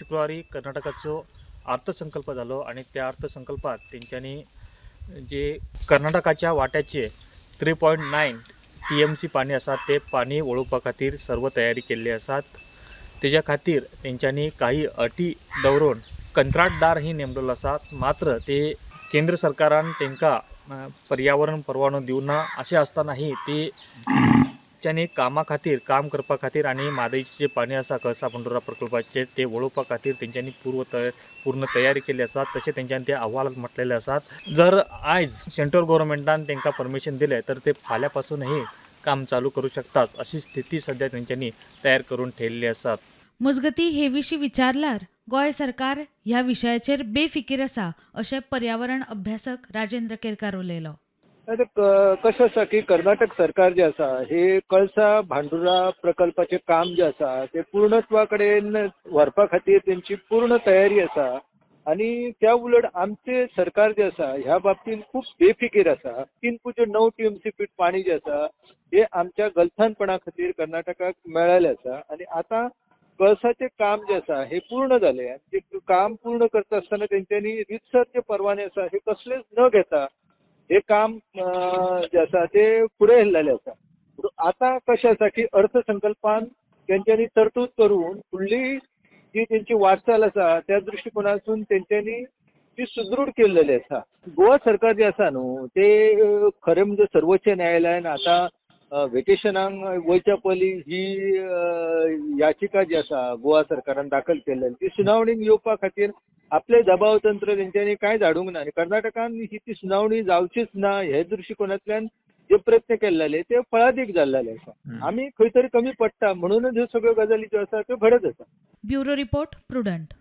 शुक्रारी कर्नाटकाचो अर्थसंकल्प जालो आनी त्या अर्थसंकल्पात तेंच्यांनी जे कर्नाटकाच्या वाट्याचे 3.9 TMC पाणी आसा ते पाणी वळोवपा खातीर सर्व तयारी केल्ली आसात. तेज्या खातीर तेंच्यांनी काही अटी दवरून कंत्राटदार ही नेमलेलो आसात. मात्र ते केंद्र सरकारान तांकां पर्यावरण परवानो दिवना अशें आसतनाही ती तेंच्यांनी कामा खातीर काम करपा खातीर आनी म्हादयचें जें पाणी आसा कळसा भांडुरा प्रकल्पाचें तें वळोवपा खातीर तेंच्यांनी पूर्ण तयारी केल्ली आसा. तशें तेंच्यांनी ते अहवालात म्हटलेले आसात. जर आयज सेंट्रल गव्हर्मेंटान तांकां परमिशन दिलें तर ते फाल्यां पासूनही काम चालू करूं शकतात अशी स्थिती सध्या तेंच्यांनी तयार करून ठेयल्ली आसात. मजगतीं, हे विशीं विचारल्यार गोंय सरकार ह्या विशयाचेर बेफिकीर आसा अशें पर्यावरण अभ्यासक राजेंद्र केरकार उलयलो. आतां कशें आसा की कर्नाटक सरकार जें आसा हे कळसा भांडुरा प्रकल्पाचें काम जें आसा तें पूर्णत्वा कडेन व्हरपा खातीर तेंची पूर्ण तयारी आसा आनी त्या उलट आमचें सरकार जें आसा ह्या बाबतींत खूब बेफिकीर आसा. 3.9 TMC feet पाणी जें आसा हें आमच्या गलथानपणा खातीर कर्नाटकाक मेळ्ळेलें आसा आनी आतां कळसाचें काम जें आसा हें पूर्ण जालें आनी तें काम पूर्ण करता आसतना तेंच्यांनी रितसर जे परवाने आसा हे कसलेच न घेता हे काम जें आसा तें फुडें व्हेल्लेलें आसा. आतां कशें आसा की अर्थसंकल्पान तेंच्यांनी तरतूद करून फुडली जी तेंची वाटचाल आसा त्या दृश्टिकोनासून तेंच्यांनी ती सुदृढ केल्लेली आसा. गोवा सरकार जें आसा न्हू ते खरें म्हणजे सर्वोच्च न्यायालयान आतां वेकेशनाक वयच्या पयलीं ही याचिका जी आसा गोवा सरकारान दाखल केल्ली ती सुनावणीक येवपा खातीर आपले दबाव तंत्र तेंच्यांनी कांय धाडूंक ना आनी कर्नाटकान ही ती सुनावणी जावचीच ना हे दृश्टिकोनांतल्यान जे प्रयत्न केल्ले ते फळादीक जाल्ले आसा. आमी खंय तरी कमी पडटा म्हणूनच ह्यो सगळ्यो गजाली ज्यो आसा त्यो घडत आसा. Bureau report, Prudent.